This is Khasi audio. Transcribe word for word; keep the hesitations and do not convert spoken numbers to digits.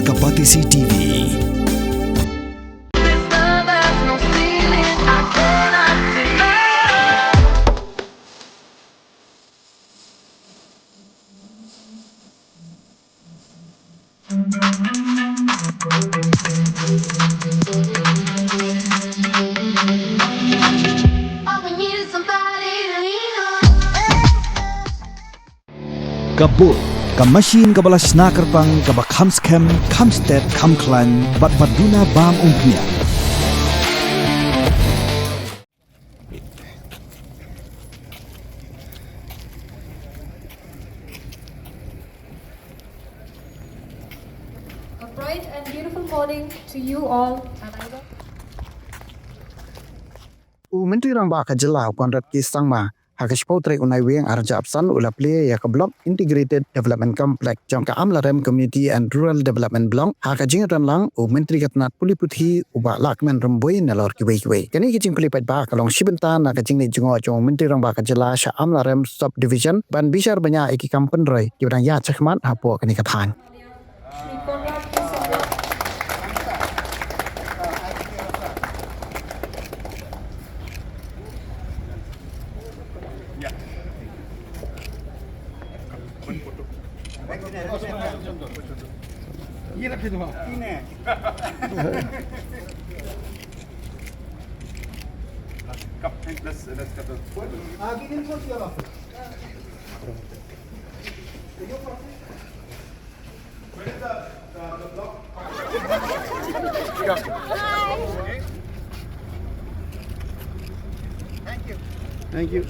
Ka Batesi T V. Ka bud, ka machine kaba la shna kyrpang, kaba kham skhem, kham stet, kham khlaiñ, bad ba duna bam umphniang. A bright and beautiful morning to you all, and I welcome U Myntri Rangbah ka Jylla u Conrad K Sangma, ha ka shiphew tarik u Naiwieng arhajar arphew san u la plie ïa ka Block Integrated Development Complex jong ka Amlarem Community and Rural Development Block, ha ka jingïadonlang u Myntri ka tnad pule puthi u Bah Lahkmen Rymbui nalor kiwei kiwei. Kane ka jingplie paidbah ka long shi bynta na ka jingleit jngoh jong u Myntri Rangbah ka Jylla sha Amlarem Subdivision ban bishar bniah ïa ki kam pynroi kiba dang ïaid shakhmat hapoh kane ka thaiñ. Thank you.